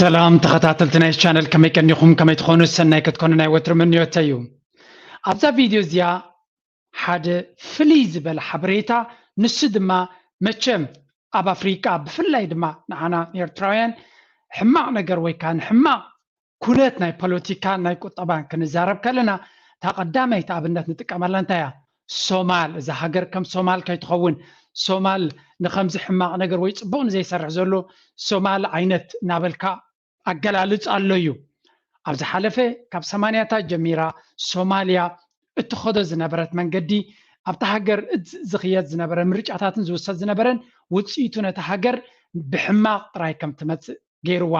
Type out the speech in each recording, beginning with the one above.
ሰላም ተኸታተልቲ ናይ ቻነል፣ ከመይ ቀኒኹም? ከመይ ትኾኑ? ሰናይ ክትኮኑ ናይ ወትሩ ምንዮተይ እዩ። ኣብዛ ቪድዮ እዚኣ ሓደ ፍልይ ዝበለ ሓበሬታ፣ ንሱ ድማ መቸም ኣብ ኣፍሪቃ ብፍላይ ድማ ንዓና ኤርትራውያን ሕማቕ ነገር ወይ ከዓ ንሕማቕ ኩነት ናይ ፖለቲካን ናይ ቁጠባን ክንዛረብ ከለና፣ እታ ቀዳመይቲ ኣብነት ንጥቀመላ እንታይ እያ? ሶማል። እዛ ሃገር ከም ሶማል ከይትኸውን፣ ሶማል ንኸምዚ ሕማቕ ነገር ወይ ጽቡቕ ንዘይሰርሕ ዘሎ ሶማል ዓይነት እናበልካ ኣገላልጻ ኣሎ እዩ። ኣብ ዝሓለፈ ካብ ሰማንያታት ጀሚራ ሶማልያ እትኸዶ ዝነበረት መንገዲ፣ ኣብታ ሃገር እዝ-፣ ዝኽየድ ዝነበረ ምርጫታትን ዝውሰድ ዝነበረን ውጽኢቱ ነታ ሃገር ብሕማቕ ጥራይ ከም ትመጽእ ገይርዋ።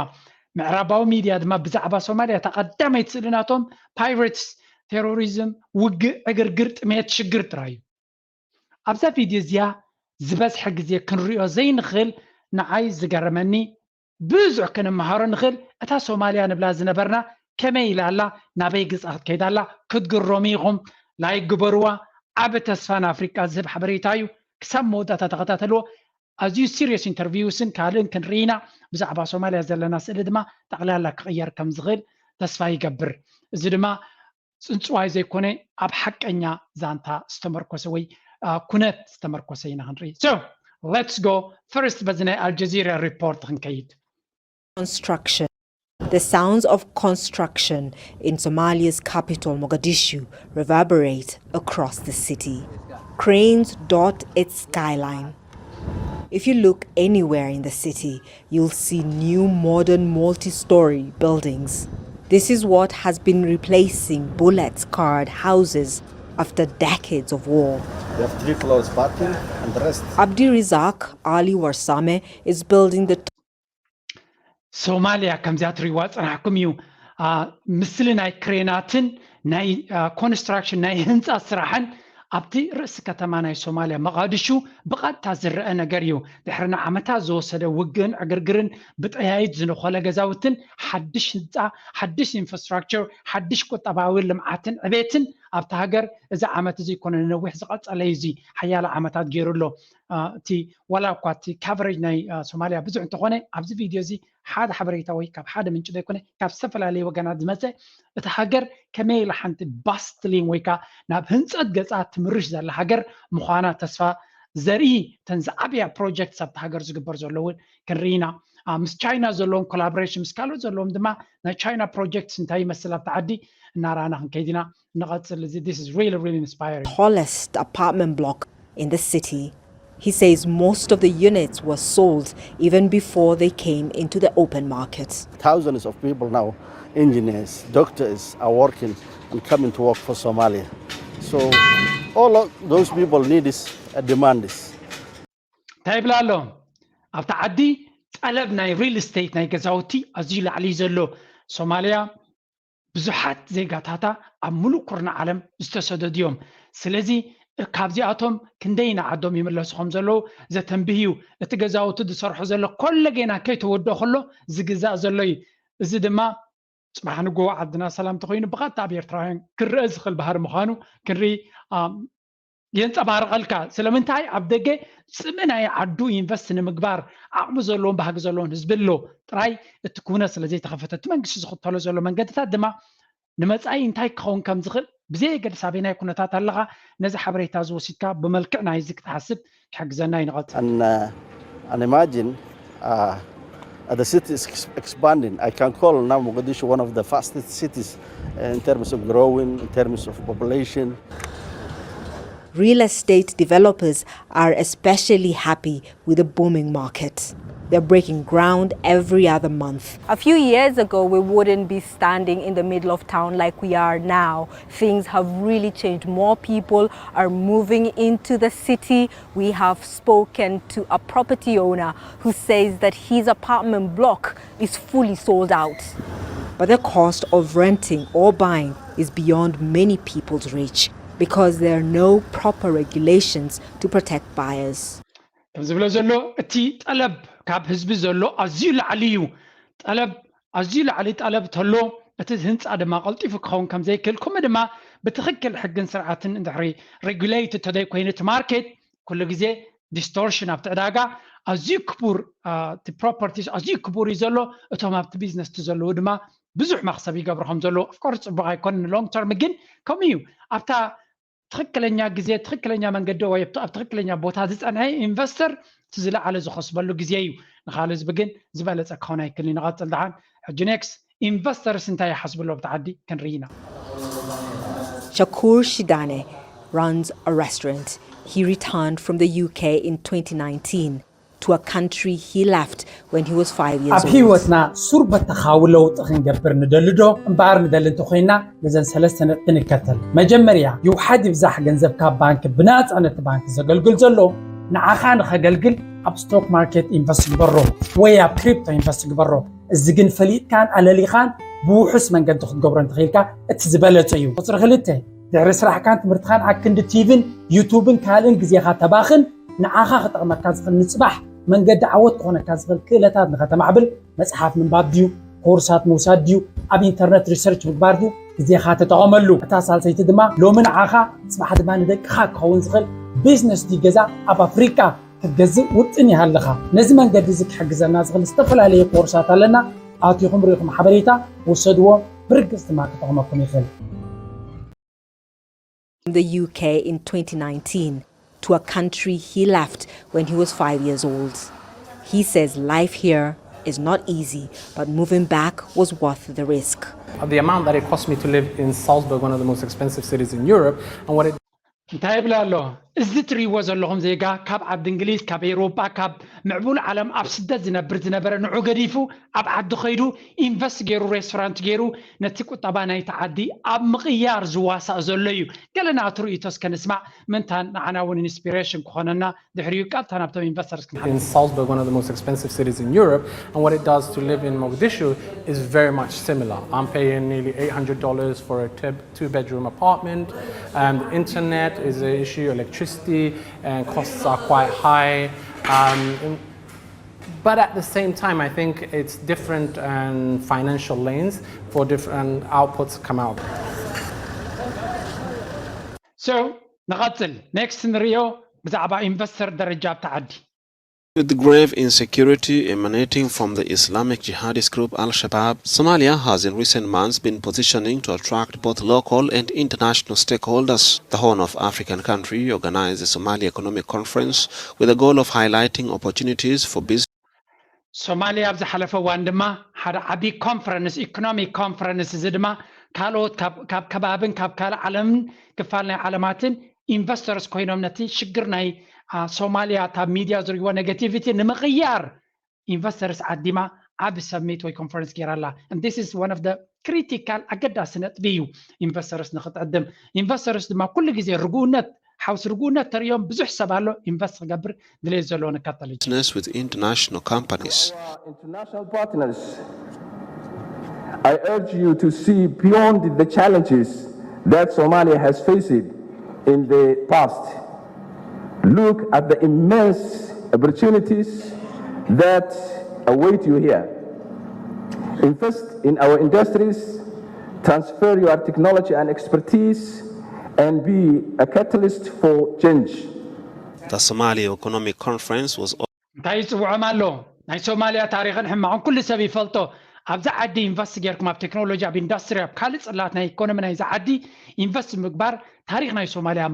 ምዕራባዊ ሚድያ ድማ ብዛዕባ ሶማልያ እታ ቀዳመይቲ ስእሊ ናቶም ፓይረትስ፣ ቴሮሪዝም፣ ውግእ፣ ዕግርግር፣ ጥሜት፣ ሽግር ጥራይ እዩ። ኣብዛ ቪድዮ እዚኣ ዝበዝሐ ግዜ ክንሪኦ ዘይንኽእል ንዓይ ዝገረመኒ ብዙሕ ክንመሃሮ ንኽእል። እታ ሶማልያ ንብላ ዝነበርና ከመይ ኢላ ኣላ፣ ናበይ ግጻ ክትከይድ ኣላ ክትግረሙ ኢኹም። ላይክ ግበርዋ። ዓቢ ተስፋ ንኣፍሪቃ ዝህብ ሓበሬታ እዩ። ክሳብ መወዳእታ ተኸታተልዎ። ኣዝዩ ሲሪየስ ኢንተርቪውስን ካልእን ክንርኢ ኢና። ብዛዕባ ሶማልያ ዘለና ስእሊ ድማ ጠቕላላ ክቕየር ከም ዝኽእል ተስፋ ይገብር። እዚ ድማ ጽንጽዋይ ዘይኮነ ኣብ ሓቀኛ ዛንታ ዝተመርኮሰ ወይ ኩነት ዝተመርኮሰ ኢና ክንርኢ። So let's go first በዚ ናይ ኣልጀዚራ ሪፖርት ክንከይድ። Construction. The sounds of construction in Somalia's capital, Mogadishu, reverberate across the city. Cranes dot its skyline. If you look anywhere in the city, you'll see new modern multi-story buildings. This is what has been replacing bullet-scarred houses after decades of war. We have three floors parking and the rest. Abdi Rizak Ali Warsame is building the ሶማልያ ከምዚኣ ትሪዋ ጽናሕኩም እዩ። አ፣ ምስሊ ናይ ክሬናትን ናይ ኮንስትራክሽን ናይ ህንፃ ስራሕን ኣብቲ ርእሲ ከተማ ናይ ሶማልያ መቓድሹ ብቐጥታ ዝረአ ነገር እዩ። ድሕሪ ንዓመታት ዝወሰደ ውግእን ዕግርግርን ብጠያይት ዝነኾለ ገዛውትን ሓድሽ ህንፃ፣ ሓድሽ ኢንፍራስትራክቸር፣ ሓድሽ ቁጠባዊ ልምዓትን ዕቤትን ኣብቲ ሃገር እዚ ዓመት እዚ ይኮነ ንነዊሕ ዝቐጸለ እዩ። እዚ ሓያለ ዓመታት ገይሩ ኣሎ። እቲ ዋላ እኳ እቲ ካቨሬጅ ናይ ሶማልያ ብዙሕ እንተኾነ ኣብዚ ቪድዮ እዚ ሓደ ሓበሬታ ወይ ካብ ሓደ ምንጭ ዘይኮነ ካብ ዝተፈላለዩ ወገናት ዝመፀ እቲ ሃገር ከመይ ኢላ ሓንቲ ባስትሊን ወይ ከዓ ናብ ህንፀት ገፃ ትምርሽ ዘላ ሃገር ምዃና ተስፋ ዘርኢ እተን ዝዓበያ ፕሮጀክትስ ኣብቲ ሃገር ዝግበር ዘለውን ክንርኢ ኢና። ምስ ቻይና ዘለዎም ኮላቦሬሽን ምስ ካልኦት ዘለዎም ድማ ናይ ቻይና ፕሮጀክትስ እንታይ ይመስል ኣብቲ ዓዲ እናረኣና ክንከይድ ኢና። ንቐፅል። እዚ this is really really inspiring. Tallest apartment block in the city. He says most of the units were sold even before they came into the open market. Thousands of people now, engineers, doctors, are working and coming to work for Somalia. So all of those people need is a demand is. እንታይ ይብላ ኣሎ ኣብቲ ዓዲ? ጠለብ ናይ ሪል ስቴት ናይ ገዛውቲ ኣዝዩ ላዕሊ እዩ ዘሎ። ሶማልያ ብዙሓት ዜጋታታ ኣብ ሙሉእ ኩርና ዓለም ዝተሰደዱ እዮም። ስለዚ ካብዚኣቶም ክንደይ ንዓዶም ይምለሱ ከም ዘለዉ ዘተንብህ እዩ። እቲ ገዛውቲ ዝሰርሖ ዘሎ ኮለ ጌና ከይተወድኦ ከሎ ዝግዛእ ዘሎ እዩ። እዚ ድማ ፅባሕ ንጎ ዓድና ሰላም ተኮይኑ ብቐጥታ ኣብ ኤርትራውያን ክረአ ዝኽእል ባህሪ ምዃኑ ክንርኢ የንፀባርቐልካ። ስለምንታይ ኣብ ደገ ፅምእ ናይ ዓዱ ኢንቨስት ንምግባር ዓቕሚ ዘለዎን ባህጊ ዘለዎን ህዝቢ ኣሎ ጥራይ። እቲ ኩነት ስለዘይተኸፈተ እቲ መንግስቲ ዝኽተሎ ዘሎ መንገድታት ድማ ንመፃኢ እንታይ ክኸውን ከም ዝኽእል ብዘየገድስ ኣበየናይ ኩነታት ኣለኻ ነዚ ሓበሬታ እዚ ወሲድካ ብመልክዕ ናይዚ ክትሓስብ ክሕግዘና እዩ። ንቐፅል። And, uh, and imagine uh, the city is ex- expanding. I can call now Mogadishu one of the fastest cities uh, in terms of growing, in terms of population. Real estate developers are especially happy with the booming market. They're breaking ground every other month. A few years ago, we wouldn't be standing in the middle of town like we are now. Things have really changed. More people are moving into the city. We have spoken to a property owner who says that his apartment block is fully sold out. But the cost of renting or buying is beyond many people's reach because there are no proper regulations to protect buyers. ከም ዝብሎ ዘሎ እቲ ጠለብ ካብ ህዝቢ ዘሎ ኣዝዩ ላዕሊ እዩ። ጠለብ ኣዝዩ ላዕሊ ጠለብ ተሎ እቲ ህንፃ ድማ ቀልጢፉ ክኸውን ከም ዘይክእል ከምኡ ድማ ብትኽክል ሕግን ስርዓትን እንድሕሪ ሬጉሌት እንተዘይኮይኑ እቲ ማርኬት ኩሉ ግዜ ዲስቶርሽን ኣብቲ ዕዳጋ ኣዝዩ ክቡር እቲ ፕሮፐርቲስ ኣዝዩ ክቡር እዩ ዘሎ። እቶም ኣብቲ ቢዝነስ እቲ ዘለዉ ድማ ብዙሕ መክሰብ ይገብሩ ከም ዘለዉ ኦፍኮርስ ፅቡቅ ኣይኮን long term ግን ከምኡ እዩ። ኣብታ ትክክለኛ ግዜ ትክክለኛ መንገዲ ወይ ኣብ ትክክለኛ ቦታ ዝፀንሐ ኢንቨስተር እቲ ዝለዓለ ዝኸስበሉ ግዜ እዩ። ንካልእ ህዝቢ ግን ዝበለፀ ክኸውን ኣይክልን። ንቐፅል ደሓን ሕጂ ኔክስት ኢንቨስተርስ እንታይ ይሓስቡ ኣሎ ኣብቲ ዓዲ ክንርኢ ኢና። Shakur Shidane runs a restaurant. He returned from the U K in twenty nineteen to a country he left when he was five years ኣብ old. ህይወትና ሱር በተኻዊ ለውጢ ክንገብር ንደሊ ዶ እምበኣር ንደሊ እንተኮይና ነዘን ሰለስተ ነጥቢ ንከተል። መጀመርያ ይውሓድ ይብዛሕ ገንዘብካ ኣብ ባንክ ብናፃ ነቲ ባንክ ዘገልግል ዘሎ ንዓኻ ንኸገልግል ኣብ ስቶክ ማርኬት ኢንቨስት ግበሮ ወይ ኣብ ክሪፕቶ ኢንቨስት ግበሮ። እዚ ግን ፈሊጥካን ኣለሊኻን ብውሑስ መንገዲ ክትገብሮ እንተኽኢልካ እቲ ዝበለፀ እዩ። ቁፅሪ ክልተ ድሕሪ ስራሕካን ትምህርትኻን ኣክንዲ ቲቪን ዩቱብን ካልእን ግዜኻ ተባኽን ንዓኻ ክጠቕመካ ዝኽእል ንፅባሕ መንገዲ ዓወት ክኾነካ ዝኽእል ክእለታት ንኸተማዕብል መፅሓፍ ምንባብ ድዩ ኮርሳት ምውሳድ ድዩ ኣብ ኢንተርነት ሪሰርች ምግባር ድዩ ግዜኻ ተጠቐመሉ። እታ ሳልሰይቲ ድማ ሎሚ ንዓኻ ፅባሕ ድማ ንደቅኻ ክኸውን ዝኽእል ቢዝነስ ድዩ ገዛ ኣብ ኣፍሪቃ ክትገዝእ ውጥን ይሃልኻ። ነዚ መንገዲ እዚ ክሕግዘና ዝኽእል ዝተፈላለየ ኮርሳት ኣለና። ኣቲኹም ርኢኹም ሓበሬታ ውሰድዎ ብርግፅ ድማ ክጠቕመኩም ይኽእል። From the U K in twenty nineteen to a country he left when he was five years old. He says life here is not easy, but moving back was worth the risk. The amount that it cost me to live in Salzburg, one of the most expensive cities in Europe, and what it እንታይ ይብል ኣሎ እዚ ትሪእዎ ዘለኹም ዜጋ ካብ ዓዲ እንግሊዝ ካብ ኤውሮጳ ካብ ምዕቡል ዓለም ኣብ ስደት ዝነብር ዝነበረ ንዑ ገዲፉ ኣብ ዓዲ ከይዱ ኢንቨስት ገይሩ ሬስቶራንት ገይሩ ነቲ ቁጠባ ናይቲ ዓዲ ኣብ ምቕያር ዝዋሳእ ዘሎ እዩ። ገለ ናቱ ርእይቶ እስከ ንስማዕ ምንታን ንዓና እውን ኢንስፒሬሽን ክኾነና ድሕሪኡ ቀጥታ ናብቶም ኢንቨስተርስ ክንሓልፍ። In Salzburg, one of the most expensive cities in Europe, and what it does to live in Mogadishu is very much similar. I'm paying nearly eight hundred dollars for a two bedroom apartment. Um, the internet is an issue, electricity and costs are quite high. Um, but at the same time, I think it's different um, financial lanes for different outputs come out. So ንቐፅል ኔክስት ንሪኦ ብዛዕባ ኢንቨስተር ደረጃ ኣብቲ ዓዲ With the grave insecurity emanating from the Islamic jihadist group Al-Shabaab, Somalia has in recent months been positioning to attract both local and international stakeholders. The Horn of African country organized the Somalia Economic Conference with the goal of highlighting opportunities for business. ሶማልያ ኣብ ዝሓለፈ እዋን ድማ ሓደ ዓብዪ ኮንፈረንስ ኢኮኖሚክ ኮንፈረንስ እዚ ድማ ካልኦት ካብ ከባብን ካብ ካልእ ዓለምን ክፋል ናይ ዓለማትን ኢንቨስተርስ ኮይኖም ነቲ ሽግር ናይ ሶማልያ እታ ሚድያ ዝርእይዎ ኔጋቲቪቲ ንምቕያር ኢንቨስተርስ ዓዲማ ዓቢ ሰሚት ወይ ኮንፈረንስ ገይራ ኣላ። This is one of the critical ኣገዳሲ ነጥቢ እዩ። ኢንቨስተርስ ንክትዕድም ኢንቨስተርስ ድማ ኩሉ ግዜ ርጉእነት ሓውስ ርጉእነት ተርእዮም ብዙሕ ሰብ ኣሎ ኢንቨስት ክገብር ድሌት ዘለዎ ንካተል business with international companies. International partners, I urge you to see beyond the challenges that Somalia has faced in the past. Look at the immense opportunities that await you here. Invest in our industries, transfer your technology and expertise, and be a catalyst for change. The Somalia Economic Conference was እንታይ ይፅውዖም ኣሎ ናይ ሶማልያ ታሪክን ሕማቅን ኩሉ ሰብ ይፈልጦ። ኣብዚ ዓዲ ኢንቨስት ጌርኩም ኣብ ቴክኖሎጂ ኣብ ኢንዱስትሪ ኣብ ካልእ ፅላት ናይ ኢኮኖሚ ናይዚ ዓዲ ኢንቨስት ምግባር ታሪክ ናይ ሶማልያ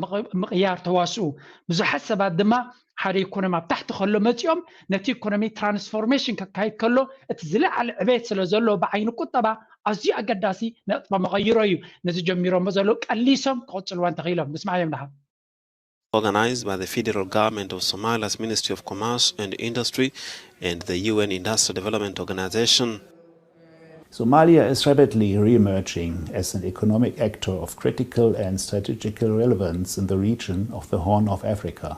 ምቕያር ተዋስኡ። ብዙሓት ሰባት ድማ ሓደ ኢኮኖሚ ኣብ ታሕቲ ከሎ መፂኦም ነቲ ኢኮኖሚ ትራንስፎርሜሽን ከካይድ ከሎ እቲ ዝለዓለ ዕቤት ስለ ዘሎ ብዓይኒ ቁጠባ ኣዝዩ ኣገዳሲ ነጥበ መቐይሮ እዩ። ነዚ ጀሚሮሞ ዘለዉ ቀሊሶም ክቕፅልዋ እንተኽኢሎም ንስማዮም ደሓ organized by the federal government of Somalia's Ministry of Commerce and Industry and the U N Industrial Development Organization. Somalia is rapidly re-emerging as an economic actor of critical and strategical relevance in the region of the Horn of Africa.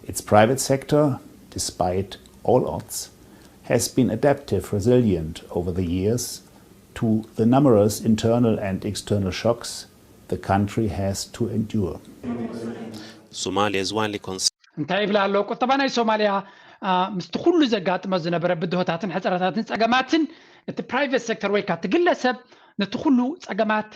Its private sector, despite all odds, has been adaptive resilient over the years to the numerous internal and external shocks the country has to endure. Somalia is widely considered እንታይ ይብል ኣሎ ቁጠባ ናይ ሶማልያ ምስቲ ኩሉ ዘጋጥመ ዝነበረ ብድሆታትን ሕፅረታትን ፀገማትን እቲ ፕራይቬት ሴክተር ወይ ከዓ እቲ ግለሰብ ነቲ ኩሉ ፀገማት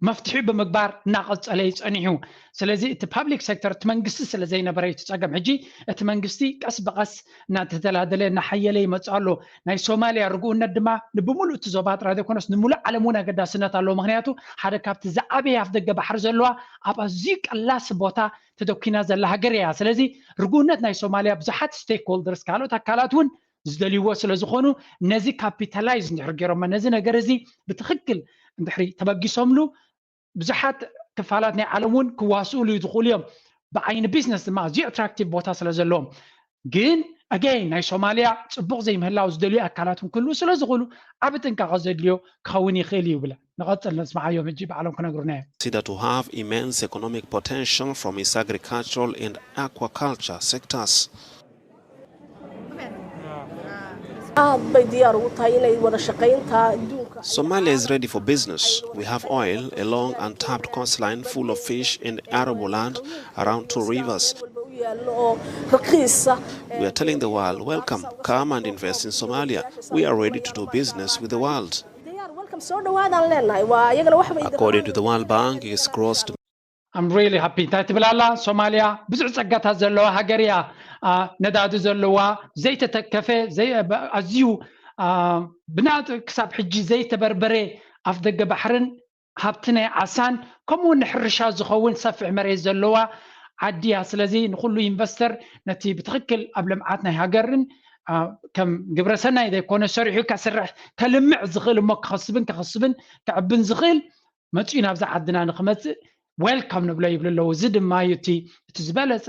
መፍትሒ ብምግባር እናቐጸለ እዩ ጸኒሑ። ስለዚ እቲ ፓብሊክ ሴክተር፣ እቲ መንግስቲ ስለ ዘይነበረ እዩ እቲ ጸገም። ሕጂ እቲ መንግስቲ ቀስ ብቐስ እናተደላደለ እናሓየለ ይመጽእ ኣሎ። ናይ ሶማልያ ርግኡነት ድማ ንብምሉእ እቲ ዞባ ጥራይ ዘይኮነስ ንምሉእ ዓለም እውን ኣገዳስነት ኣለዎ። ምክንያቱ ሓደ ካብቲ ዝዓበየ ኣፍ ደገ ባሕሪ ዘለዋ ኣብ ኣዝዩ ቀላሲ ቦታ ተደኪና ዘላ ሃገር እያ። ስለዚ ርግኡነት ናይ ሶማልያ ብዙሓት ስቴክሆልደርስ ካልኦት ኣካላት እውን ዝደልይዎ ስለ ዝኾኑ ነዚ ካፒታላይዝ እንድሕር ገይሮሞ ነዚ ነገር እዚ ብትኽክል እንድሕሪ ተበጊሶምሉ ብዙሓት ክፋላት ናይ ዓለም እውን ክዋስኡሉ ይኽእሉ እዮም። ብዓይኒ ቢዝነስ ድማ ኣዝዩ ኣትራክቲቭ ቦታ ስለ ዘለዎም ግን ኣገይ ናይ ሶማልያ ፅቡቕ ዘይምህላው ዝደልዩ ኣካላት እውን ክህልዉ ስለ ዝኽእሉ ዓቢ ጥንቃቐ ዘድልዮ ክኸውን ይኽእል እዩ ይብለ። ንቐፅል ነስምዓዮም ሕጂ ባዕሎም ክነግሩና እዮም። Consider to have immense economic potential from its agricultural and aquaculture sectors. aad bay diyaar ugu tahay inay wada shaqaynta adduunka Somalia is ready for business. We have oil, a long untapped coastline full of fish and arable land around two rivers. walba u yaallo oo raqiisa We are telling the world, welcome, come and invest in Somalia. We are ready to do business with the world. diyaar welcome soo dhawaadaan leenahay waa iyagana wax bay According to the World Bank, its gross I'm really happy እንታይ ትብል ኣላ ሶማልያ ብዙሕ ጸጋታት ዘለዋ ሃገር እያ። ነዳዲ ዘለዋ ዘይተተከፈ ኣዝዩ ብናጥ ክሳብ ሕጂ ዘይተበርበረ ኣፍ ደገ ባሕርን ሃብቲ ናይ ዓሳን ከምኡ ንሕርሻ ዝኸውን ሰፊሕ መሬት ዘለዋ ዓዲ እያ። ስለዚ ንኩሉ ኢንቨስተር ነቲ ብትኽክል ኣብ ልምዓት ናይ ሃገርን ከም ግብረሰናይ ዘይኮነ ሰሪሑ ከስርሕ ከልምዕ ዝኽእል እሞ ክኸስብን ከኸስብን ክዕብን ዝኽእል መፅኡ ናብዛ ዓድና ንክመፅእ ዌልካም ንብሎ ይብሉ ኣለዉ። እዚ ድማ እዩ እቲ እቲ ዝበለፀ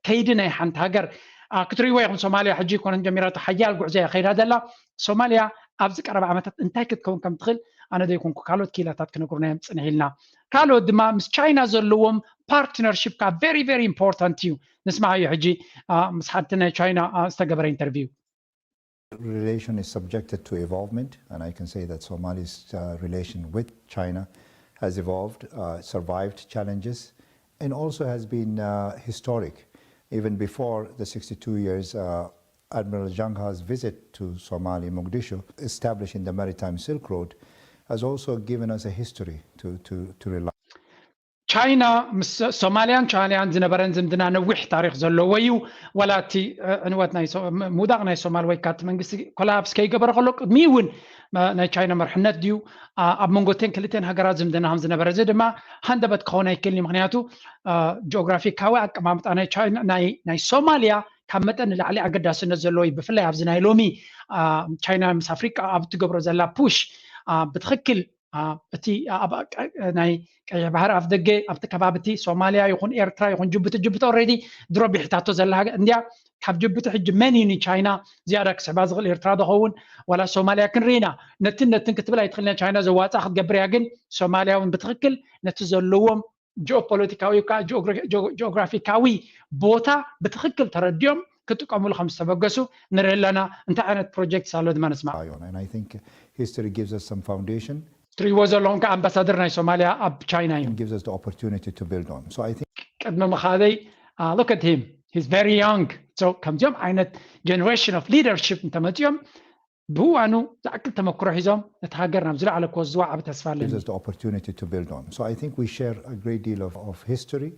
ከይዲ ናይ ሓንቲ ሃገር። ክትርእይዎ ኢኹም ሶማልያ ሕጂ ይኮነን ጀሚራቶ ሓያል ጉዕዞ እያ ከይዳ ዘላ። ሶማልያ ኣብዚ ቀረባ ዓመታት እንታይ ክትከውን ከም ትኽእል ኣነ ዘይኮንኩ ካልኦት ክኢላታት ክነግሩና እዮም ፅንሕ ኢልና። ካልኦት ድማ ምስ ቻይና ዘለዎም ፓርትነርሽፕ ከዓ very very important እዩ። ንስማዓዮ ሕጂ ምስ ሓንቲ ናይ ቻይና ዝተገበረ ኢንተርቪው። relation is subjected to evolvement, and I can say that Somalia's uh, relation with China has evolved, uh, survived challenges, and also has been uh, historic. Even before the sixty-two years, uh, Admiral Zhang He's visit to Somali, Mogadishu, establishing the Maritime Silk Road, has also given us a history to, to, to rely. ቻይና ምስ ሶማልያን ቻይናን ዝነበረን ዝምድና ነዊሕ ታሪክ ዘለዎ እዩ። ዋላ እቲ ዕንወት ናይ ምውዳቅ ናይ ሶማል ወይ ካቲ መንግስቲ ኮላፕስ ከይገበረ ከሎ ቅድሚ እውን ናይ ቻይና መርሕነት ድዩ ኣብ መንጎ ቴን ክልቴን ሃገራት ዝምድና ከም ዝነበረ እዚ ድማ ሃንደበት ክኸውን ኣይክእልን እዩ። ምክንያቱ ጂኦግራፊካዊ ኣቀማምጣ ናይ ሶማልያ ካብ መጠን ንላዕሊ ኣገዳስነት ዘለዎ እዩ። ብፍላይ ኣብዚ ናይ ሎሚ ቻይና ምስ ኣፍሪቃ ኣብ ትገብሮ ዘላ ፑሽ ብትክክል እቲ ናይ ቀይሕ ባህር ኣፍ ደገ ኣብቲ ከባቢ እቲ ሶማልያ ይኹን ኤርትራ ይኹን ጅቡቲ ጅቡቲ ኦሬዲ ድሮ ቢሒታቶ ዘላ እንድያ። ካብ ጅቡቲ ሕጂ መን እዩ ንቻይና ዝያዳ ክስሕባ ዝኽእል ኤርትራ ዝኸውን ዋላ ሶማልያ ክንርኢና ነትን ነትን ክትብል ኣይትኽእልን። ቻይና ዘዋፅኣ ክትገብር እያ። ግን ሶማልያ እውን ብትኽክል ነቲ ዘለዎም ጂኦፖለቲካዊ ወይ ከዓ ጂኦግራፊካዊ ቦታ ብትኽክል ተረዲኦም ክጥቀሙሉ ከም ዝተበገሱ ንርኢ ኣለና። እንታይ ዓይነት ፕሮጀክት ኣሎ ድማ ንስማዕ። And I think history gives us some foundation. ትሪእዎ ዘለኹም ከዓ ኣምባሳደር ናይ ሶማልያ ኣብ ቻይና እዩ። Gives us the opportunity to build on. So I think ቅድሚ ምኻደይ look at him, he's very young. So ከምዚኦም ዓይነት generation of leadership እንተመፂኦም ብእዋኑ ዝኣክል ተመክሮ ሒዞም ነቲ ሃገር ናብ ዝለዓለ ክወስድዋ ዓቢ ተስፋ ኣለኒ። Gives us the opportunity to build on. So I think we share a great deal of, of history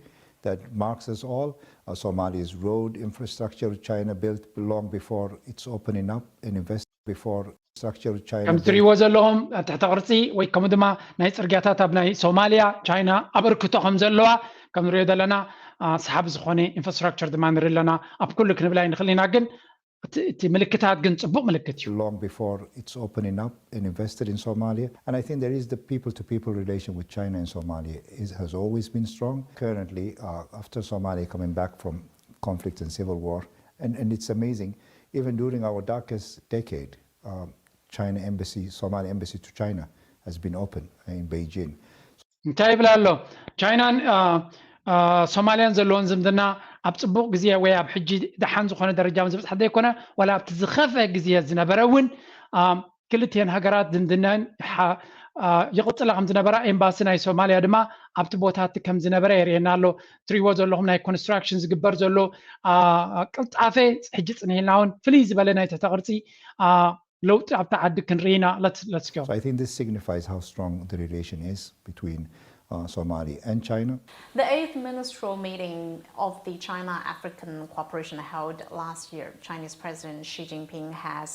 that marks us all. Uh, Somalia's road infrastructure China built long before it's opening up and invest before structure China ከም ትሪእዎ ዘለኹም ኣብ ትሕተ ቅርፂ ወይ ከምኡ ድማ ናይ ፅርግያታት ኣብ ናይ ሶማልያ ቻይና ኣበርክቶ ከም ዘለዋ ከም ንሪኦ ዘለና ሰሓቢ ዝኾነ ኢንፍራስትራክቸር ድማ ንርኢ ኣለና። ኣብ ኩሉ ክንብል ኣይንኽእል ኢና ግን እቲ ምልክታት ግን ፅቡቅ ምልክት እዩ። Long before it's opening up and invested in Somalia. And I think there is the people-to-people relation with China and Somalia is, has always been strong. Currently, uh, after Somalia coming back from conflict and civil war, and, and it's amazing, even during our darkest decade, uh, China embassy, Somali embassy to China has been open in Beijing. እንታይ ይብል ኣሎ? ቻይናን ሶማልያን ዘለዎን ዝምድና ኣብ ፅቡቅ ግዜ ወይ ኣብ ሕጂ ደሓን ዝኾነ ደረጃ ዝብፅሕ ዘይኮነ ዋላ ኣብቲ ዝኸፍአ ግዜ ዝነበረ እውን ክልቲኤን ሃገራት ዝምድነን ይቕፅላ ከም ዝነበራ ኤምባሲ ናይ ሶማልያ ድማ ኣብቲ ቦታ እቲ ከም ዝነበረ የርእየና ኣሎ። ትሪእዎ ዘለኹም ናይ ኮንስትራክሽን ዝግበር ዘሎ ቅልጣፈ ሕጂ ፅንሂልና እውን ፍልይ ዝበለ ናይ ትሕተ ቅርፂ ለውጢ ኣብታ ዓዲ ክንርኢ ኢና። Let's go. So I think this signifies how strong the relation is between uh, Somalia and China. The eighth ministerial meeting of the China African Cooperation held last year, Chinese President Xi Jinping has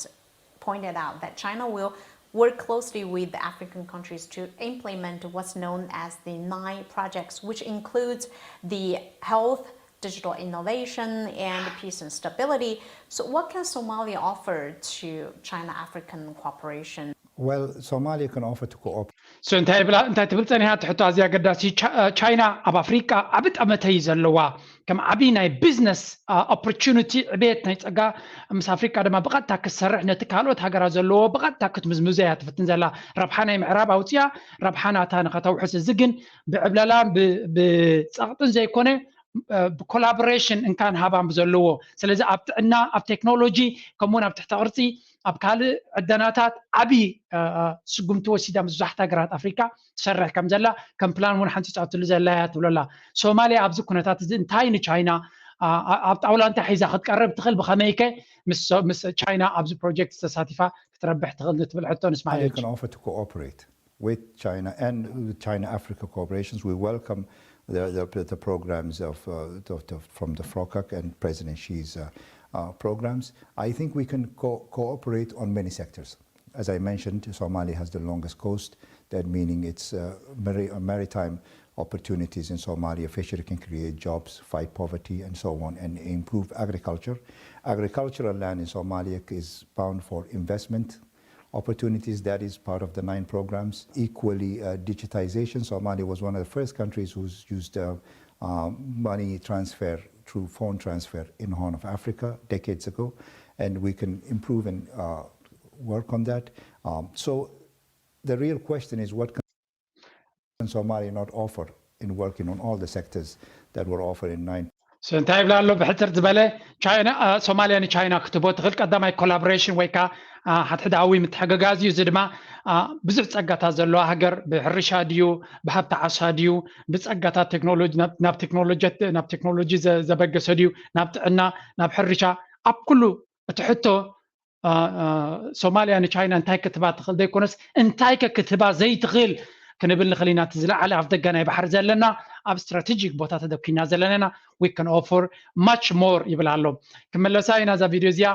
pointed out that China will work closely with the African countries to implement what's known as the nine projects, which includes the health, digital innovation, and peace and stability. So, what can Somalia offer to China African cooperation? Well, Somalia can offer to cooperate. So እንታይ ብላ እንታይ ትብል ጸኒሓ ትሕቶ ኣዝያ ኣገዳሲ። ቻይና ኣብ ኣፍሪቃ ዓቢ ጠመተ እዩ ዘለዋ። ከም ዓቢ ናይ ቢዝነስ ኦፖርቹኒቲ፣ ዕቤት ናይ ጸጋ ምስ ኣፍሪቃ ድማ ብቐጥታ ክትሰርሕ፣ ነቲ ካልኦት ሃገራት ዘለዎ ብቐጥታ ክትምዝምዞ እያ ትፍትን ዘላ። ረብሓ ናይ ምዕራብ ኣውፅያ፣ ረብሓ ናታ ንኸተውሕስ። እዚ ግን ብዕብለላን ብጸቕጥን ዘይኮነ፣ ብኮላቦሬሽን እንካን ሃባን ብዘለዎ። ስለዚ ኣብ ጥዕና፣ ኣብ ቴክኖሎጂ፣ ከምኡውን ኣብ ትሕተ ቅርፂ፣ ኣብ ካልእ ዕደናታት ዓብዪ ስጉምቲ ወሲዳ ምስ ብዙሓት ሃገራት ኣፍሪካ ትሰርሕ ከም ዘላ ከም ፕላን እውን ሓንፂፃትሉ ዘላ እያ ትብለላ። ሶማሊያ ኣብዚ ኩነታት እዚ እንታይ ንቻይና ኣብ ጣውላ እንታይ ሒዛ ክትቀርብ ትኽእል፣ ብኸመይከ ምስ ቻይና ኣብዚ ፕሮጀክት ተሳቲፋ ክትረብሕ ትኽእል ንትብል ሕቶ ንስማዕ። Can offer to cooperate with China and with China Africa cooperations. We welcome the, the, the programs of, uh, the, the, from the FROCAC and President Xi's uh, uh, programs. I think we can co- cooperate on many sectors. As I mentioned, Somalia has the longest coast, that meaning its uh, mari- uh, maritime opportunities in Somalia, fishery can create jobs, fight poverty, and so on, and improve agriculture. Agricultural land in Somalia is bound for investment opportunities. That is part of the nine programs. Equally, uh, digitization. Somalia was one of the first countries who's used uh, uh, money transfer through phone transfer in Horn of Africa decades ago, and we can improve and uh, work on that. Um, so the real question is what can Somalia not offer in working on all the sectors that were offered in nine So እንታይ ይብላ ኣሎ? ብሕፅር ዝበለ ቻይና ሶማሊያ ንቻይና ክትቦ ትኽእል ቀዳማይ ኮላቦሬሽን ወይ ከዓ ሓድሕዳዊ ምትሕግጋዝ እዩ። እዚ ድማ ብዙሕ ፀጋታት ዘለዋ ሃገር፣ ብሕርሻ ድዩ፣ ብሃብቲ ዓሳ ድዩ፣ ብፀጋታት ቴክኖሎጂ፣ ናብ ቴክኖሎጂ ዘበገሰ ድዩ፣ ናብ ጥዕና፣ ናብ ሕርሻ፣ ኣብ ኩሉ እቲ ሕቶ ሶማሊያ ንቻይና እንታይ ክትባ ትኽእል ዘይኮነስ እንታይ ከ ክትባ ዘይትኽእል ክንብል ንኽእል ኢና። እቲ ዝለዓለ ኣፍ ደገ ናይ ባሕሪ ዘለና፣ ኣብ ስትራቴጂክ ቦታ ተደኪና ዘለና ኢና። We can offer much more ይብል ኣሎ። ክመለሳ ኢና እዛ ቪድዮ እዚኣ፣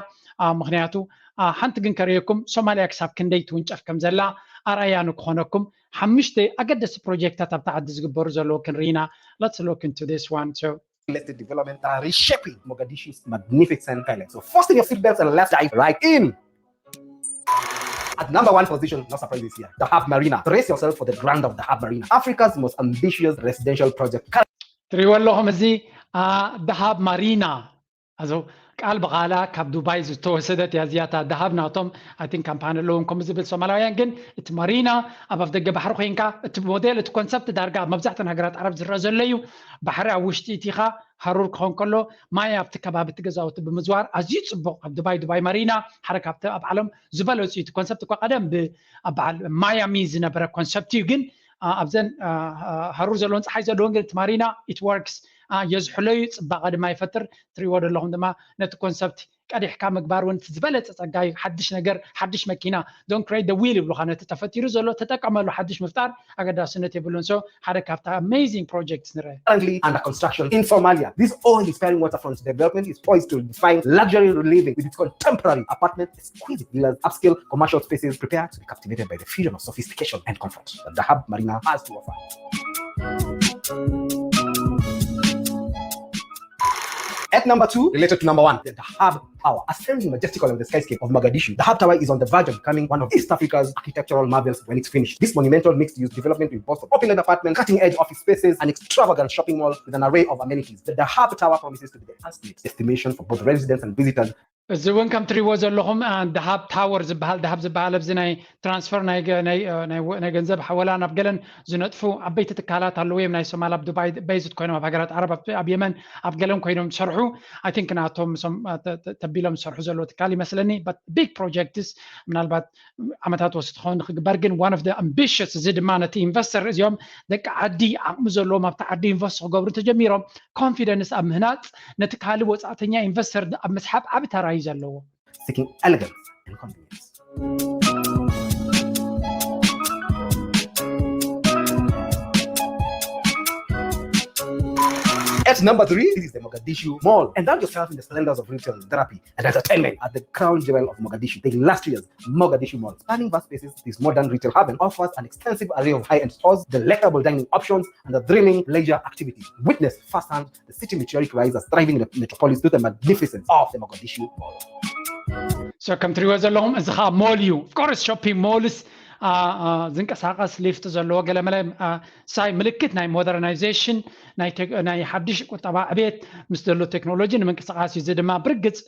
ምክንያቱ ሓንቲ ግን ከርእየኩም፣ ሶማሊያ ክሳብ ክንደይ ትውንጨፍ ከም ዘላ ኣርኣያ ንክኾነኩም፣ ሓሙሽተ ኣገደስቲ ፕሮጀክታት ኣብታ ዓዲ ዝግበሩ ዘለዉ ክንርኢ ኢና። Let's look into this one. So led development that are reshaping Mogadishu's magnificent island. So fasten your seatbelts and let's dive right in. At number one position, no surprise this year, Dahab Marina. Brace yourself for the grand of Dahab Marina, Africa's most ambitious residential project. ትሪእዎ ኣለኹም፣ እዚ ደሃብ ማሪና፣ ኣዞ ቃል ብቓላ ካብ ዱባይ ዝተወሰደት እያ እዚኣታ። ደሃብ ናቶም፣ I think፣ ካምፓኒ ኣለዎም ከምኡ ዝብል ሶማላውያን። ግን እቲ ማሪና ኣብ ኣፍ ደገ ባሕሪ ኮይንካ፣ እቲ ሞዴል፣ እቲ ኮንሰፕት ዳርጋ ኣብ መብዛሕተን ሃገራት ዓረብ ዝረአ ዘሎ እዩ። ባሕሪ ኣብ ውሽጢ እቲኻ ሃሩር ክኸውን ከሎ፣ ማይ ኣብቲ ከባቢ እቲ ገዛውቲ ብምዝዋር ኣዝዩ ጽቡቕ። ኣብ ዱባይ፣ ዱባይ ማሪና ሓደ ካብቲ ኣብ ዓለም ዝበለጹ እዩ። እቲ ኮንሰፕት እኳ ቀደም ብ- ኣብ በዓል ማያሚ ዝነበረ ኮንሰፕት እዩ። ግን ኣብዘን ሃሩር ዘለዎን ፀሓይ ዘለዎን ግን እቲ ማሪና it works፣ የዝሕሎ እዩ፣ ፅባቐ ድማ ይፈጥር። ትሪእዎ ዘለኹም ድማ ነቲ ኮንሰፕት ቀዲሕካ ምግባር እውን ዝበለፀ ፀጋ እዩ። ሓድሽ ነገር፣ ሓድሽ መኪና፣ don't create the wheel ይብሉኻ። ነቲ ተፈጢሩ ዘሎ ተጠቀመሉ፣ ሓድሽ ምፍጣር ኣገዳስነት የብሉን። So ሓደ ካብታ amazing projects ንርአ። Currently under construction in Somalia. This awe-inspiring waterfront development is poised to define luxury living with its contemporary apartment, exquisite villas, upscale commercial spaces. Prepare to be captivated by the fusion of sophistication and comfort that Dahab Marina has to offer. At number two, related to number one, the Dahab Tower. As famed majestical on the skyscape of Mogadishu, Dahab Tower is on the verge of becoming one of East Africa's architectural marvels when it's finished. This monumental mixed-use development will boast of opulent apartments, cutting-edge office spaces, an extravagant shopping mall with an array of amenities. The Dahab Tower promises to be the ultimate destination for both residents and visitors. እዚ እውን ከም ትሪእዎ ዘለኹም ደሃብ ታወር ዝበሃል፣ ደሃብ ዝበሃል ኣብዚ ናይ ትራንስፈር ናይ ገንዘብ ሓወላ ናብ ገለን ዝነጥፉ ዓበይቲ ትካላት ኣለዉ እዮም። ናይ ሶማል ኣብ ዱባይ ቤዝድ ኮይኖም፣ ኣብ ሃገራት ዓረብ፣ ኣብ የመን፣ ኣብ ገለን ኮይኖም ዝሰርሑ፣ I think፣ ናቶም ተቢሎም ዝሰርሑ ዘለዉ ትካል ይመስለኒ። But big projects፣ ምናልባት ዓመታት ወስድ ክኸውን ክግበር፣ ግን one of the ambitious፣ እዚ ድማ ነቲ ኢንቨስተር፣ እዚኦም ደቂ ዓዲ ዓቕሚ ዘለዎም ኣብቲ ዓዲ ኢንቨስት ክገብሩ ተጀሚሮም፣ ኮንፊደንስ ኣብ ምህናፅ፣ ነቲ ካልእ ወፃእተኛ ኢንቨስተር ኣብ ምስሓብ ዓቢ ተራ እዩ ዘለዎ። Seeking elegance and convenience. At number three is the Mogadishu Mall. Indulge yourself in the splendors of retail, therapy, and entertainment at the crown jewel of Mogadishu, the illustrious Mogadishu Mall. Spanning vast spaces, this modern retail haven offers an extensive array of high-end stores, delectable dining options, and the thrilling leisure activities. Witness firsthand the city meteoric rise as thriving metropolis to the magnificence of the Mogadishu Mall. So ከም ትሪእዎ ዘለኹም እዚ ከዓ ሞል እዩ። Of course shopping malls ዝንቀሳቐስ ሊፍት ዘለዎ ገለመለ ሳይ ምልክት ናይ ሞደርናይዜሽን ናይ ሓድሽ ቁጠባ ዕቤት ምስ ዘሎ ቴክኖሎጂ ንምንቅስቃስ እዩ። እዚ ድማ ብርግፅ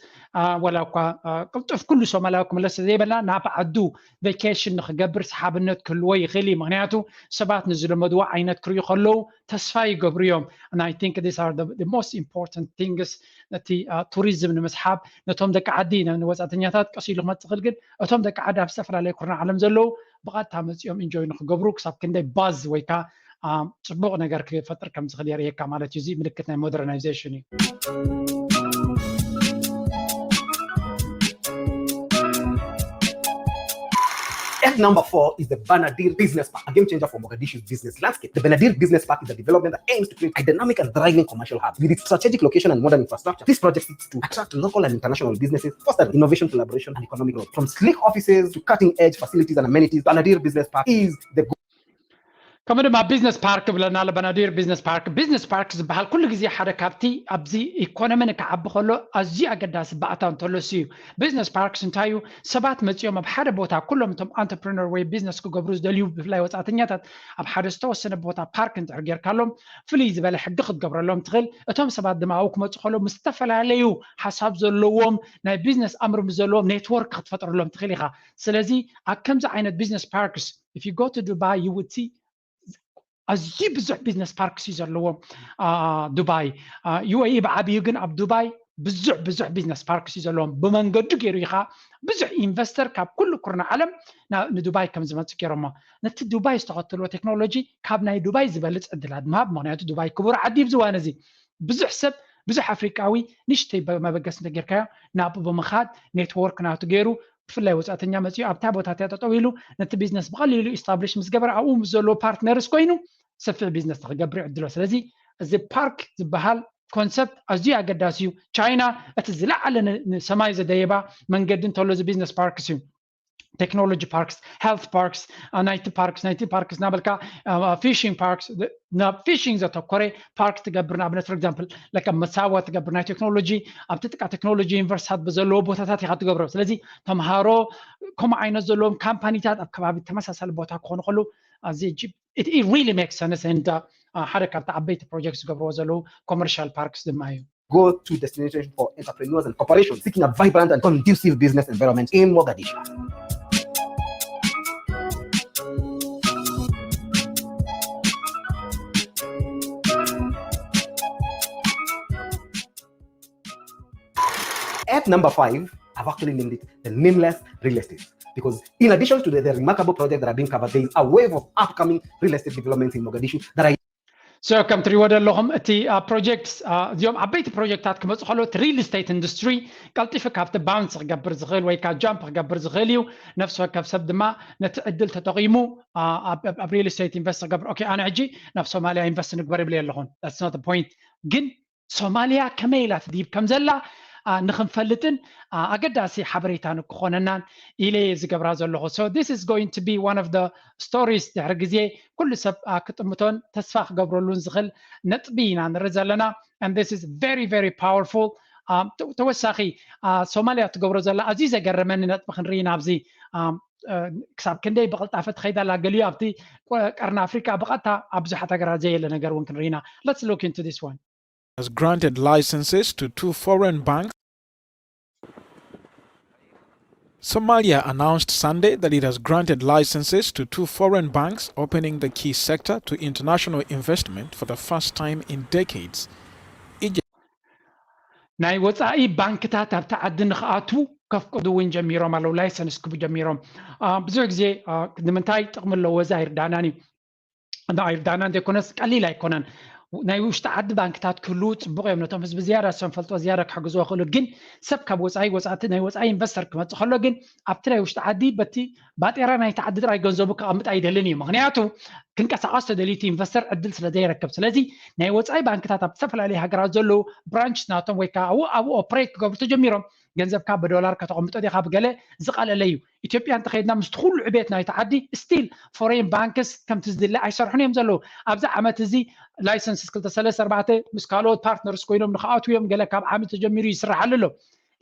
ዋላ እኳ ቅልጡፍ ኩሉ ሶማላዊ ክምለስ ዘይበላ ናብ ዓዱ ቬኬሽን ንክገብር ሰሓብነት ክህልዎ ይኽእል እዩ። ምክንያቱ ሰባት ንዝለመድዎ ዓይነት ክርእዩ ከለዉ ተስፋ ይገብሩ እዮም። And I think these are the most important things ነቲ ቱሪዝም ንምስሓብ ነቶም ደቂ ዓዲ ንወፃእተኛታት ቀስ ኢሉ ክመፅእ ክእል ግን እቶም ደቂ ዓዲ ኣብ ዝተፈላለዩ ኩርና ዓለም ዘለዉ ብቐጥታ መፂኦም ኢንጆይ ንክገብሩ ክሳብ ክንደይ ባዝ ወይ ከዓ ፅቡቕ ነገር ክፈጥር ከም ዝኽእል የርእየካ ማለት እዩ። እዚ ምልክት ናይ ሞደርናይዜሽን እዩ። At number four is the Banadir Business Park, a game changer for Mogadishu's business landscape. The Banadir Business Park is a development that aims to create a dynamic and thriving commercial hub. With its strategic location and modern infrastructure, this project seeks to attract local and international businesses, fostering innovation, collaboration, and economic growth. From sleek offices to cutting-edge facilities and amenities, Banadir Business Park is the ከምኡ ድማ ቢዝነስ ፓርክ ብለና ኣሎ። በናዲር ቢዝነስ ፓርክ፣ ቢዝነስ ፓርክ ዝበሃል ኩሉ ግዜ ሓደ ካብቲ ኣብዚ ኢኮኖሚ ንክዓቢ ከሎ ኣዝዩ ኣገዳሲ ባእታ እንተሎሲ እዩ። ቢዝነስ ፓርክስ እንታይ እዩ? ሰባት መፂኦም ኣብ ሓደ ቦታ ኩሎም እቶም ኣንተርፕረነር ወይ ቢዝነስ ክገብሩ ዝደልዩ ብፍላይ ወፃእተኛታት ኣብ ሓደ ዝተወሰነ ቦታ ፓርክ እንድሕር ጌርካሎም ፍልይ ዝበለ ሕጊ ክትገብረሎም ትኽእል። እቶም ሰባት ድማ ኣብኡ ክመፁ ከሎ ምስ ዝተፈላለዩ ሓሳብ ዘለዎም ናይ ቢዝነስ ኣምር ምስ ዘለዎም ኔትወርክ ክትፈጥረሎም ትኽእል ኢኻ። ስለዚ ኣብ ከምዚ ዓይነት ቢዝነስ ፓርክስ if you go to Dubai you would see ኣዝዩ ብዙሕ ቢዝነስ ፓርክስ እዩ ዘለዎ ዱባይ። ዩኤኢ ብዓብዩ ግን ኣብ ዱባይ ብዙሕ ብዙሕ ቢዝነስ ፓርክስ እዩ ዘለዎም። ብመንገዱ ገይሩ ኢኻ ብዙሕ ኢንቨስተር ካብ ኩሉ ኩርና ዓለም ንዱባይ ከም ዝመፅእ ገይሮሞ። ነቲ ዱባይ ዝተኸተልዎ ቴክኖሎጂ ካብ ናይ ዱባይ ዝበልፅ ዕድላት ምሃብ። ምክንያቱ ዱባይ ክቡር ዓዲ እዩ። ዝዋን እዚ ብዙሕ ሰብ ብዙሕ ኣፍሪቃዊ ንሽተይ መበገስ እንተጌርካዮ ናብኡ ብምኻድ ኔትወርክ ናቱ ገይሩ ብፍላይ ወፃእተኛ መፅኡ ኣብታ ቦታ እቲያ ጠጠው ኢሉ ነቲ ቢዝነስ ብቐሊሉ ኢስታብሊሽ ምስ ገበረ ኣብኡ ምስ ዘለዎ ፓርትነርስ ኮይኑ ሰፊሕ ቢዝነስ ንክገብር ይዕድሎ። ስለዚ እዚ ፓርክ ዝበሃል ኮንሰፕት ኣዝዩ ኣገዳሲ እዩ። ቻይና እቲ ዝለዓለ ንሰማይ ዘደየባ መንገዲ እንተሎ እዚ ቢዝነስ ፓርክስ እዩ። ቴክኖሎጂ ፓርክስ፣ ሄልት ፓርክስ፣ ናይቲ ፓርክስ ናይቲ ፓርክስ እናበልካ ፊሽንግ ፓርክስ ናብ ፊሽንግ ዘተኮረ ፓርክ ትገብር። ንኣብነት ፎር ኤግዛምፕል ለካ መሳዋ ትገብር ናይ ቴክኖሎጂ ኣብቲ ጥቃ ቴክኖሎጂ ዩኒቨርሲታት ብዘለዎ ቦታታት ኢካ ትገብሮ። ስለዚ ተምሃሮ ከምኡ ዓይነት ዘለዎም ካምፓኒታት ኣብ ከባቢ ተመሳሳሊ ቦታ ክኾኑ ከለዉ ኣዚ ሪሊ ሜክ ሰንስ። እንደ ሓደ ካብቲ ዓበይቲ ፕሮጀክት ዝገብርዎ ዘለዉ ኮመርሻል ፓርክስ ድማ እዩ። Go-to destination for entrepreneurs and corporations seeking a vibrant and conducive business environment in Mogadishu. At number five, I've actually named it the nameless real estate, because in addition to the, the remarkable projects that are being covered, there is a wave of upcoming real estate developments in Mogadishu that are So ከም ትሪእዎ ዘለኹም እቲ ፕሮጀክትስ እዚኦም ዓበይቲ ፕሮጀክታት ክመፁ ከለዉ እቲ ሪል ስቴት ኢንዱስትሪ ቀልጢፉ ካብቲ ባውንስ ክገብር ዝኽእል ወይ ካብ ጃምፕ ክገብር ዝኽእል እዩ። ነፍሲ ወከፍ ሰብ ድማ ነቲ ዕድል ተጠቒሙ ኣብ ሪል ስቴት ኢንቨስት ክገብር። ኦኬ፣ ኣነ ሕጂ ናብ ሶማሊያ ኢንቨስት ንግበር ይብል ኣለኹን። That's not the point። ግን ሶማሊያ ከመይ ኢላ ትድይብ ከም ዘላ ንክንፈልጥን ኣገዳሲ ሓበሬታ ንክኾነናን ኢለ ዝገብራ ዘለኹ። So this is going to be one of the stories ድሕሪ ግዜ ኩሉ ሰብ ክጥምቶን ተስፋ ክገብረሉን ዝኽእል ነጥቢ ኢና ንርኢ ዘለና። And this is very very powerful. ተወሳኺ ሶማሊያ ትገብሮ ዘላ ኣዝዩ ዘገረመኒ ነጥቢ ክንርኢ ኢና ኣብዚ ክሳብ ክንደይ ብቕልጣፈ ትኸይድ ኣላ። ገሊኡ ኣብቲ ቀርኒ ኣፍሪቃ ብቐጥታ ኣብ ብዙሓት ሃገራት ዘየለ ነገር እውን ክንርኢ ኢና። Let's look into this one. Has granted licenses to two foreign banks. Somalia announced Sunday that it has granted licenses to two foreign banks, opening the key sector to international investment for the first time in decades. ናይ ወፃኢ ባንክታት ኣብቲ ዓዲ ንክኣትዉ ከፍቅዱ እውን ጀሚሮም ኣለዉ። ላይሰንስ ክቡ ጀሚሮም። ብዙሕ ግዜ ንምንታይ ጥቕሚ ኣለዎ እዚ ኣይርዳናን እዩ። ኣይርዳናን ዘይኮነስ ቀሊል ኣይኮነን። ናይ ውሽጢ ዓዲ ባንክታት ክህልዉ ፅቡቕ እዮም። ነቶም ህዝቢ ዝያዳ ሰንፈልጦ ዝያዳ ክሕግዝዎ ክእሉ። ግን ሰብ ካብ ወፃኢ ወፃእቲ ናይ ወፃኢ ኢንቨስተር ክመፅእ ከሎ ግን ኣብቲ ናይ ውሽጢ ዓዲ በቲ ባጤራ ናይቲ ዓዲ ጥራይ ገንዘቡ ክቐምጥ ኣይደልን እዩ። ምክንያቱ ክንቀሳቐስ ተደልዩ እቲ ኢንቨስተር ዕድል ስለ ዘይረክብ። ስለዚ ናይ ወፃኢ ባንክታት ኣብ ዝተፈላለዩ ሃገራት ዘለዉ ብራንች ናቶም ወይ ከዓ ኣብኡ ኦፕሬት ክገብሩ ተጀሚሮም ገንዘብካ ብዶላር ከተቐምጦ ዲኻ ብገለ ዝቐለለ እዩ። ኢትዮጵያ እንተኸይድና ምስቲ ኩሉ ዕቤት ናይቲ ዓዲ ስቲል ፎሬን ባንክስ ከምቲ ዝድለ ኣይሰርሑን እዮም ዘለዉ። ኣብዚ ዓመት እዚ ላይሰንስስ ክልተ ሰለስተ ኣርባዕተ ምስ ካልኦት ፓርትነርስ ኮይኖም ንክኣትዉ እዮም። ገለ ካብ ዓሚ ተጀሚሩ ይስራሓሉ ኣሎ።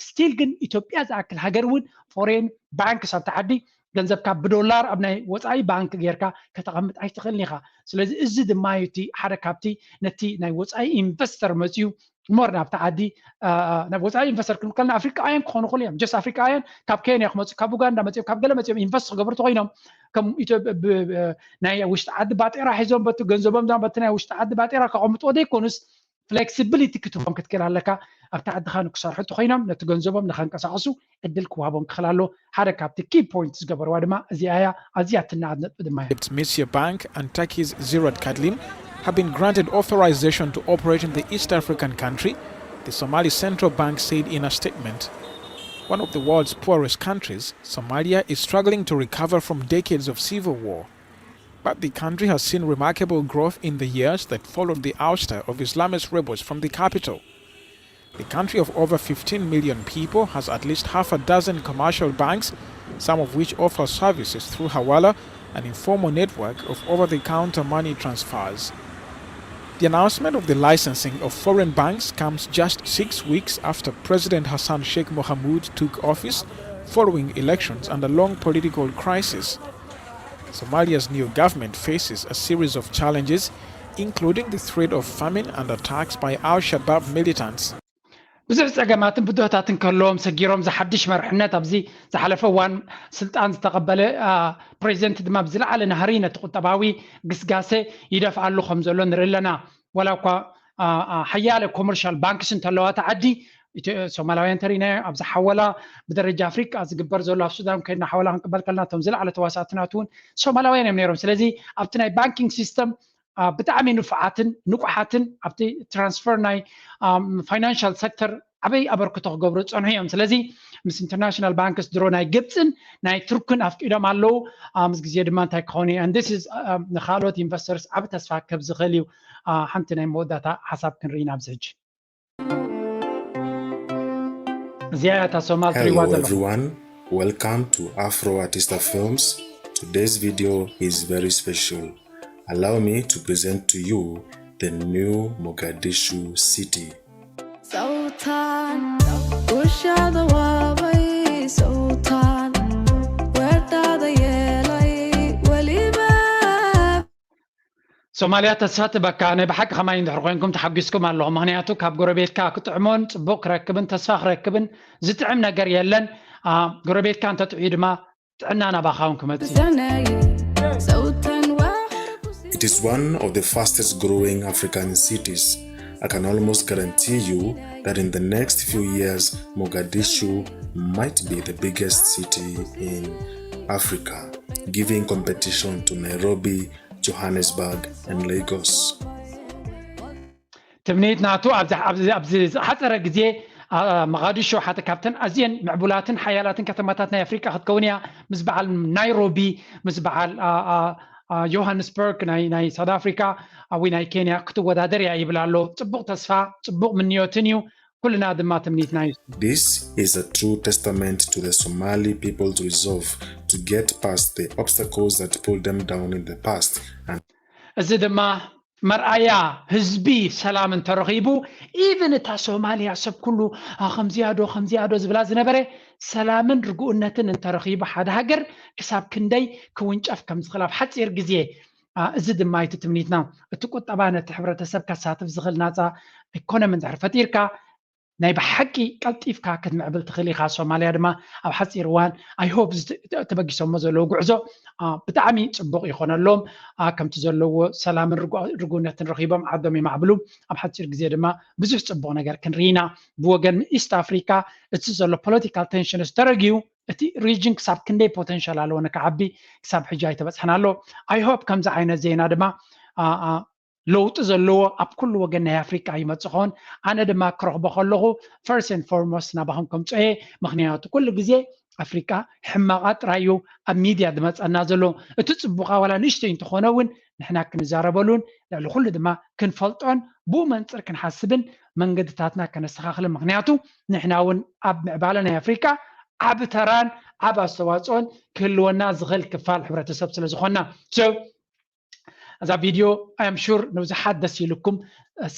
ስቲል ግን ኢትዮጵያ ዝኣክል ሃገር እውን ፎሬን ባንክስ ኣብቲ ዓዲ ገንዘብካ ብዶላር ኣብ ናይ ወፃኢ ባንክ ጌርካ ከተቐምጥ ኣይትኽእልን ኢኻ። ስለዚ እዚ ድማ እዩ እቲ ሓደ ካብቲ ነቲ ናይ ወፃኢ ኢንቨስተር መፅዩ ሞር ናብቲ ዓዲ ናብ ወፃኢ ኢንቨስተር ክንብል ከለና ኣፍሪቃውያን ክኾኑ ይኽእሉ እዮም። ጀስት ኣፍሪቃውያን ካብ ኬንያ ክመፁ ካብ ኡጋንዳ መፅኦም ካብ ገለ መፅኦም ኢንቨስት ክገብሩ ተኮይኖም ከም ናይ ውሽጢ ዓዲ ባጤራ ሒዞም በቲ ገንዘቦም በቲ ናይ ውሽጢ ዓዲ ባጤራ ከቐምጥዎ ዘይኮኑስ ፍሌክሲቢሊቲ ክትቦም ክትክእል ኣለካ። ኣብቲ ዓድኻ ንክሰርሑ ተኮይኖም ነቲ ገንዘቦም ንከንቀሳቀሱ እድል ክዋቦም ክኽእል ኣሎ። ሓደ ካብቲ ኪ ፖይንት ዝገበርዋ ድማ እዚኣ እያ። ኣዝያ ትናኣድ ነጥቢ ድማ እያ። Its Misia Bank and Turkey's Ziraat Kadlim have been granted authorization to operate in the East African country, the Somali Central Bank said in a statement. One of the world's poorest countries, Somalia is struggling to recover from decades of civil war. But the country has seen remarkable growth in the years that followed the ouster of Islamist rebels from the capital. The country of over fifteen million people has at least half a dozen commercial banks, some of which offer services through Hawala, an informal network of over the counter money transfers. The announcement of the licensing of foreign banks comes just six weeks after President Hassan Sheikh Mohamud took office following elections and a long political crisis. Somalia's new government faces a series of challenges, including the threat of famine and attacks by Al Shabaab militants. ብዙሕ ፀገማትን ብድሆታትን ከለዎም ሰጊሮም ዝሓድሽ መርሕነት ኣብዚ ዝሓለፈ እዋን ስልጣን ዝተቐበለ ፕሬዚደንት ድማ ብዝለዓለ ናህሪ ነቲ ቁጠባዊ ግስጋሴ ይደፍኣሉ ከም ዘሎ ንርኢ ኣለና። ዋላ እኳ ሓያለ ኮመርሻል ባንክስ እንተለዋ እቲ ዓዲ ሶማላውያን ተሪናዮ ኣብዚ ሓወላ ብደረጃ ኣፍሪቃ ዝግበር ዘሎ ኣብ ሱዳን ከይድና ሓወላ ክንቅበል ከለና እቶም ዝለዓለ ተዋሳእቲ ናቱ እውን ሶማላውያን እዮም ነይሮም። ስለዚ ኣብቲ ናይ ባንኪንግ ሲስተም ብጣዕሚ ንፉዓትን ንቁሓትን ኣብቲ ትራንስፈር ናይ ፋይናንሻል ሴክተር ዓበይ ኣበርክቶ ክገብሩ ዝፀንሑ እዮም። ስለዚ ምስ ኢንተርናሽናል ባንክስ ድሮ ናይ ግብፅን ናይ ቱርክን ኣፍቂዶም ኣለዉ። ምስ ግዜ ድማ እንታይ ክኸውን እዩ ንካልኦት ኢንቨስተርስ ዓብ ተስፋ ከብ ዝኽእል እዩ። ሓንቲ ናይ መወዳእታ ሓሳብ ክንርኢ ናብዚ ሕጂ እዚኣ እያ እታ ሶማል ትሪዋ Hello ዘለኹም። Everyone, welcome to Afro Artista Films. Today's video is very special. Allow me to present to you the new Mogadishu city. Sultan, Ushada Wabai, Sultan, Wertada Yelai, Waliba. ሶማልያ ተስፋ ትበካ። ናይ ብሓቂ ከማይ እንድሕር ኮይንኩም ተሓጒስኩም ኣለኹም። ምክንያቱ ካብ ጎረቤትካ ክጥዕሞን ፅቡቕ ክረክብን ተስፋ ክረክብን ዝጥዕም ነገር የለን። ጎረቤትካ እንተጥዕዩ ድማ ጥዕና ናባኻ እውን ክመፅእ እዩ። Zanaye, Sultan Wahid. It is one of the fastest growing African cities. I can almost guarantee you that in the next few years, Mogadishu might be the biggest city in Africa, giving competition to Nairobi, Johannesburg, and Lagos. ትምኒት ናቱ ኣብዚ ኣብዚ ኣብዚ ዝሓፀረ ግዜ አ፣ መቓዲሾ ሓደ ካብተን ኣዝየን ምዕቡላትን ሓያላትን ከተማታት ናይ ኣፍሪቃ ክትከውን እያ። ምስ በዓል ናይሮቢ፣ ምስ በዓል አ፣ አ፣ አ፣ ዮሃንስበርግ ናይ ናይ ሳውት ኣፍሪካ ወይ ናይ ኬንያ ክትወዳደር እያ ይብል ኣሎ። ፅቡቕ ተስፋ ፅቡቕ ምንዮትን እዩ። ኩልና ድማ ትምኒትና እዩ። This is a true testament to the Somali people's resolve to get past the obstacles that pulled them down in the past and እዚ ድማ መርኣያ ህዝቢ ሰላም እንተረኺቡ ኢቭን እታ ሶማልያ ሰብ ኩሉ ከምዚያዶ ከምዚያዶ ዝብላ ዝነበረ ሰላምን ርግኡነትን እንተረኺቡ ሓደ ሃገር ክሳብ ክንደይ ክውንጨፍ ከም ዝኽእል ኣብ ሓፂር ግዜ እዚ ድማ እቲ ትምኒትና እቲ ቁጠባ ነቲ ሕብረተሰብ ከሳትፍ ዝኽእል ናፃ ኢኮኖሚ እንድሕር ፈጢርካ ናይ ብሓቂ ቀልጢፍካ ክትምዕብል ትኽእል ኢኻ። ሶማልያ ድማ ኣብ ሓፂር እዋን ኣይሆፕ ተበጊሶሞ ዘለዉ ጉዕዞ ብጣዕሚ ፅቡቕ ይኾነሎም። ከምቲ ዘለዎ ሰላምን ርጉነትን ረኺቦም ዓዶም ይማዕብሉ። ኣብ ሓፂር ግዜ ድማ ብዙሕ ፅቡቕ ነገር ክንርኢ ኢና። ብወገን ኢስት ኣፍሪካ እቲ ዘሎ ፖለቲካል ቴንሽንስ ተረጊኡ እቲ ሪጅን ክሳብ ክንደይ ፖቴንሻል ኣለዎ ንክዓቢ ክሳብ ሕጂ ኣይተበፅሐን ኣሎ። ኣይሆፕ ከምዚ ዓይነት ዜና ድማ ለውጢ ዘለዎ ኣብ ኩሉ ወገን ናይ ኣፍሪቃ ይመፅእ ኸውን። ኣነ ድማ ክረኽቦ ከለኹ first and foremost ናባኹም ከምፅኦ እየ። ምክንያቱ ኩሉ ግዜ ኣፍሪቃ ሕማቓ ጥራይ እዩ ኣብ ሚድያ ዝመፀና ዘሎ። እቲ ፅቡቓ ዋላ ንእሽተይ እንተኾነ እውን ንሕና ክንዛረበሉን ልዕሊ ኩሉ ድማ ክንፈልጦን ብኡ መንፅር ክንሓስብን መንገድታትና ከነስተኻኽልን። ምክንያቱ ንሕና እውን ኣብ ምዕባለ ናይ ኣፍሪቃ ዓብ ተራን ዓብ ኣስተዋፅኦን ክህልወና ዝኽእል ክፋል ሕብረተሰብ ስለ ዝኾንና። So እዛ ቪድዮ I am sure ንብዙሓት ደስ ኢልኩም፣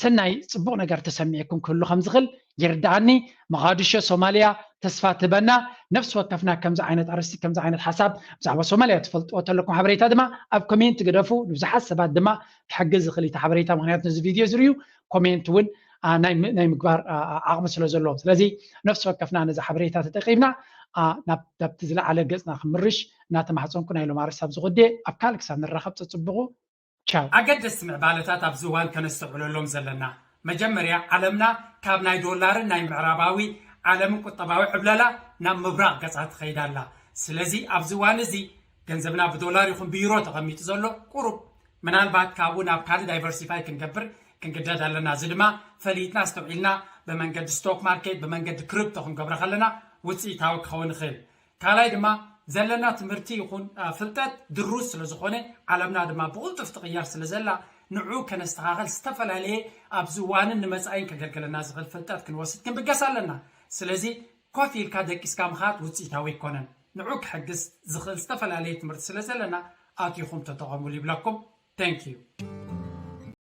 ሰናይ ፅቡቕ ነገር ተሰሚዕኩም ክህሉ ከም ዝኽእል ይርድኣኒ። መቓድሾ ሶማልያ ተስፋ ትህበና። ነፍሲ ወከፍና ከምዚ ዓይነት ኣርእስቲ፣ ከምዚ ዓይነት ሓሳብ ብዛዕባ ሶማልያ ትፈልጥዎ ተለኩም ሓበሬታ ድማ ኣብ ኮሜንት ግደፉ። ንብዙሓት ሰባት ድማ ክሕግዝ ዝኽእል እዩ እቲ ሓበሬታ። ምክንያቱ ነዚ ቪድዮ ዝርእዩ ኮሜንት እውን ናይ ምግባር ዓቕሚ ስለ ዘለዎም። ስለዚ ነፍሲ ወከፍና ነዚ ሓበሬታ ተጠቂምና ናብቲ ዝለዓለ ገፅና ክምርሽ እናተማሕፀንኩ ናይ ሎማርስ ኣብ ዝጉዴ ኣብ ካልእ ክሳብ ንራኸብ ፀፅብቑ። ቻው። ኣገደስቲ ምዕባለታት ኣብዚ እዋን ከነስተውዕለሎም ዘለና፣ መጀመርያ ዓለምና ካብ ናይ ዶላርን ናይ ምዕራባዊ ዓለምን ቁጠባዊ ዕብለላ ናብ ምብራቕ ገጻ ትኸይድ ኣላ። ስለዚ ኣብዚ እዋን እዚ ገንዘብና ብዶላር ይኹን ብዩሮ ተቐሚጡ ዘሎ ቁሩብ ምናልባት ካብኡ ናብ ካልእ ዳይቨርሲፋይ ክንገብር ክንግደድ ኣለና። እዚ ድማ ፈሊጥና ኣስተውዒልና ብመንገዲ ስቶክ ማርኬት ብመንገዲ ክሪፕቶ ክንገብሮ ከለና ውፅኢታዊ ክኸውን ይኽእል። ካልኣይ ድማ ዘለና ትምህርቲ ይኹን ፍልጠት ድሩት ስለ ዝኾነ ዓለምና ድማ ብቕልጡፍ ትቕየር ስለ ዘላ ንዑ ከነስተኻኸል ዝተፈላለየ ኣብዚ እዋንን ንመፃኢን ከገልግለና ዝኽእል ፍልጠት ክንወስድ ክንብገስ ኣለና። ስለዚ ኮፍ ኢልካ ደቂስካ ምኻድ ውፅኢታዊ ኣይኮነን። ንዑ ክሕግዝ ዝኽእል ዝተፈላለየ ትምህርቲ ስለ ዘለና ኣቲኹም ተጠቐሙሉ ይብለኩም። Thank you።